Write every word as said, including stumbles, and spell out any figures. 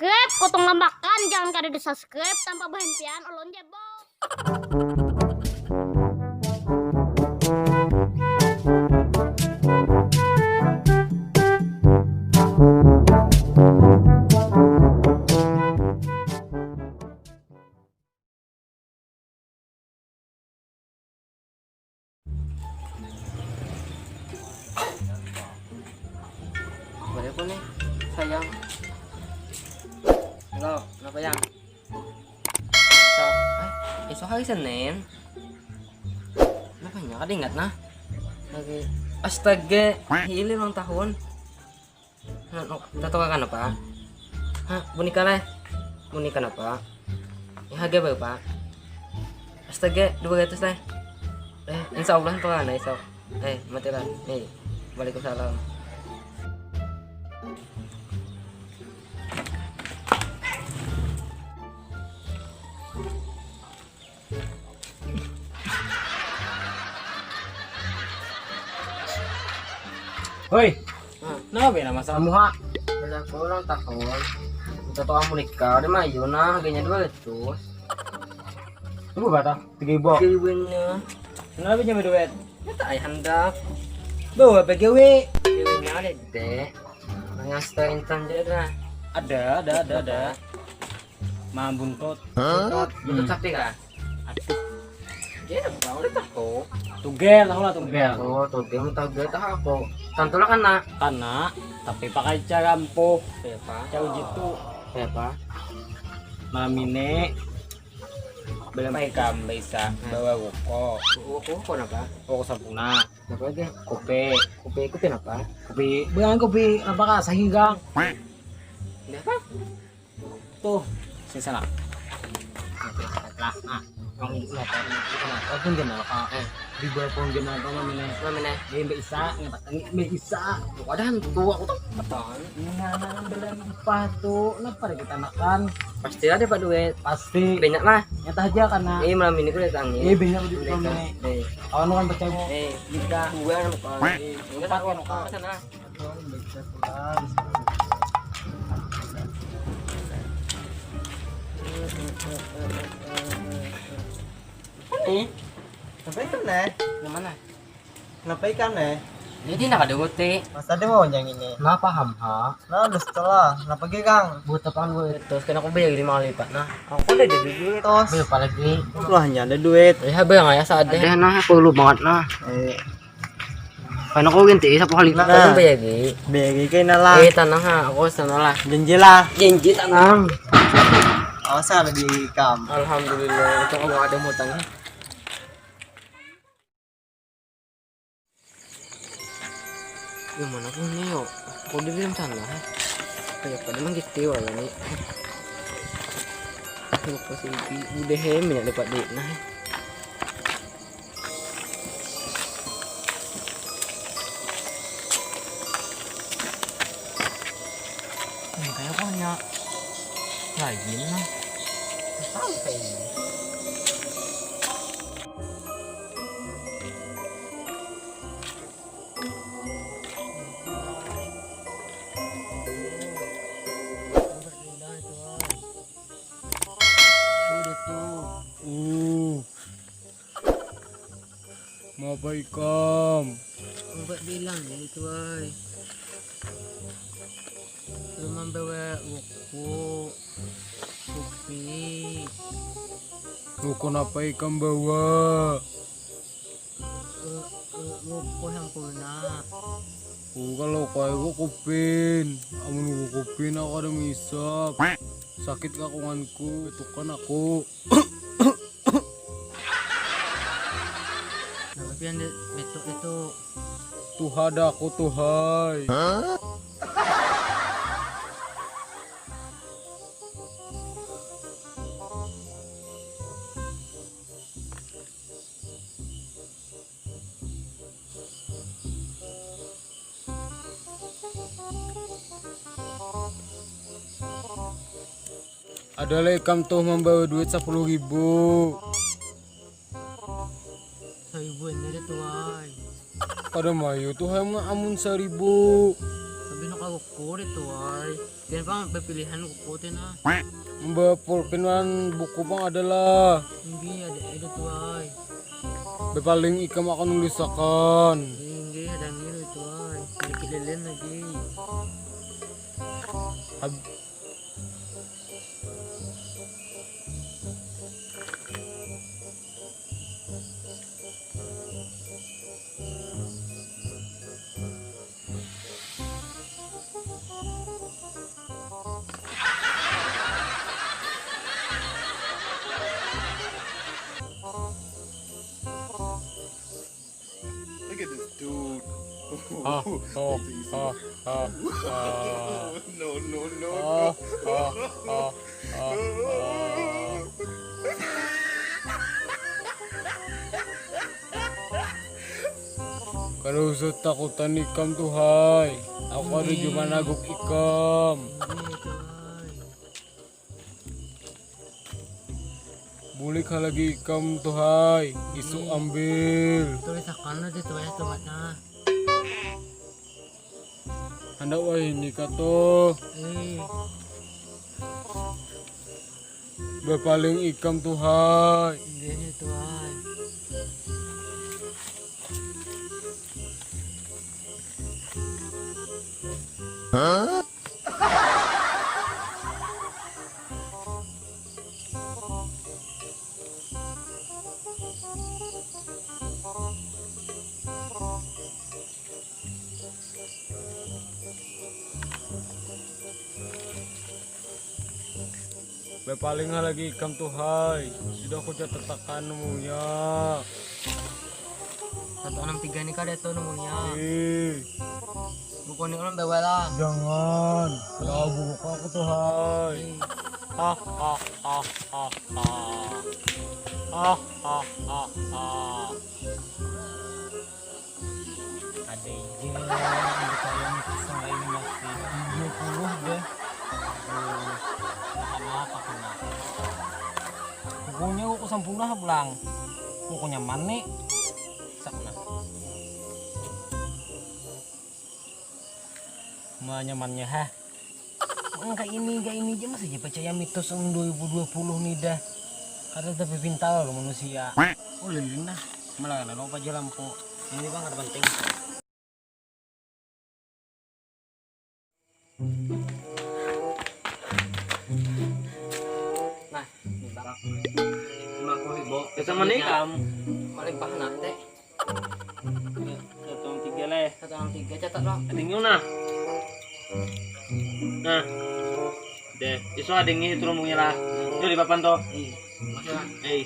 subscribe, kotong lambakan, jangan kada di subscribe tanpa berhentian, ulun jebol. Boleh apa nih, sayang? Halo, kenapa, Yang? Esok, eh, esok hari Senin. Makanya kada ingat nah. Lagi, astaga, ini ulang tahun. Nah, no, kita tukar kan apa? Hah, bunika lah. Bunika apa? Ya, harga berapa? Astaga, dua ratus lah. Eh, insya Allah tukar kan esok. Eh, mati lah. Nih, waalaikumsalam. Hoi, nah, kenapa ya nama sama muha? Bilang aku ulang tahun. Minta tolong menikah, ada mayu nah, harganya dua ratus. Tunggu bata, tiga ribu. Tiga ribunya. Kenapa punya duit? Ya tak ayah hendak. Bawa P G W. Tiga ribunya ada deh. Yang star intan aja dah. Ada, ada, ada, ada. Mah buntut. Buntut, buntut sapi kah? Aduh. Dia apa? Udah tahu. Tugel, tahu lah tugel. Oh, tugel, tugel tahu aku. Tantulah kana. Kana, tapi pakai cara ampuh. Siapa? Cara jitu. Siapa? Malam ini belum ikam bisa bawa ruko. Ruko, ruko apa? Ruko sempurna. Apa aja? Kopi. Kopi, kopi apa? Kopi, bukan kopi, apa kak? Sahinggang. Udah apa? Tuh, sini sana. Lah, nah, kau hidup lah, kau hidup lah, kau pun kenal kau. Eh, di bawah pun kenal kau mana mana. Mana mana? Dia mbak Isa, nggak tanya mbak Isa. Wadah, tuh aku tuh. Betul. Nah, dalam empat tuh, kenapa kita makan? Pasti ada pak duit. Pasti. Banyak lah. Nyata aja karena. Ini malam ini aku datang nih. Iya banyak duit kau nih. Kawan kan percaya. Eh, kita dua kan. Empat kan kau. Sana. Nih, sampai kan nih? Yang mana? Kenapa ikan nih? Ini nak ada bote. Masa dia mau yang ini? Nah paham ha? Nah udah setelah. Kenapa gak kang? Buat apaan buat? Terus kena aku bayar lima kali lipat nah. Aku kan ada duit. Terus. Berapa lagi? Aku hanya ada duit. Ya bayar nggak ya saat deh. Ada nah aku lu banget nah. Eh. Karena kau ganti satu kali. Nah, kau bayar lagi. Bayar lagi kena lah. Eh tanah ha, aku sana lah. Janji lah. Janji tanah. Awas ada di kam. Alhamdulillah, itu aku ada mutang. Yang mana pun nih yo? Kau di dalam sana. Kayak pada menggitir wala nih. Aku pasti udah hem ya dapat duit nah. Ini kayak punya lagi nah. Sampai ini. Mau apa ikam? Obat bilang ini tuai. Lu membawa buku, kopi. Buku apa ikam bawa? Buku yang puna. Oh, kalau kau aku kupin, amun aku kupin aku ada misap. Sakit kakunganku, betukan aku. Nah, tapi yang di- betuk itu Tuh ada aku tuh hai. Ada lah ikam tuh membawa duit sepuluh ribu. Saribu ini ada tuai. Kada mayu tuh amun, amun saribu. Tapi nak Kuku deh tuai. Pian pang bapilihan kuku teh nah. Bapulpin wan buku pang adalah. Inggih ada ada tuai. Bepaling ikam akan nulisakan. Inggih ada ngilu tuai. Sedikit lilin lagi. Hab- Look at this dude. Ah, oh, ah, ah, ah. No, no, no, no. Ah, ah, ah, ah, ah. Kada usah takutan ikam tuh, hai. Aku ada jua managuk ikam. Bulik ha lagi ikam tuh, hai. Isuk ambil. Tulisakan aja tuh ya, tuh, Mat, nah. Handak wahini ka tuh. Eh. Bapaling ikam tuh, hai. Inggih, tuh, hai. Bapaling ha lagi ikam tuh, hai. Sudah aku catatakan nomornya. Satu enam tiga ni kada tuh nomornya. Eh. Buku ni ulun bawa lah. Jangan. Tahu buku aku tuh, hai. Eh. Ah, ah, ah, ah, ah. Ah, ah, ah, ah. Ada ija yang percaya nih, pisang kayak ini masih tujuh puluh deh. Aduh, makan apa kena? Pokoknya aku sempurna pulang. Pokoknya mana? Sakna. Ma nyamannya, hah? Engka ini, engka ini aja masih aja percaya mitos tahun dua ribu dua puluh nih dah. Kada tapi pintar lo manusia. Oh, lilin dah. Malah ada lupa aja lampu. Ini bang ada penting. Nah, ini bang. Lima puluh ribu. Kita menikam. Paling pahan nanti. Satu enam tiga leh. Satu enam tiga catat lo. Adingnya nah. Nah. Deh, iso adingnya itu rumbungnya lah. Itu di papan tuh. Iya. Masih lah. Eh.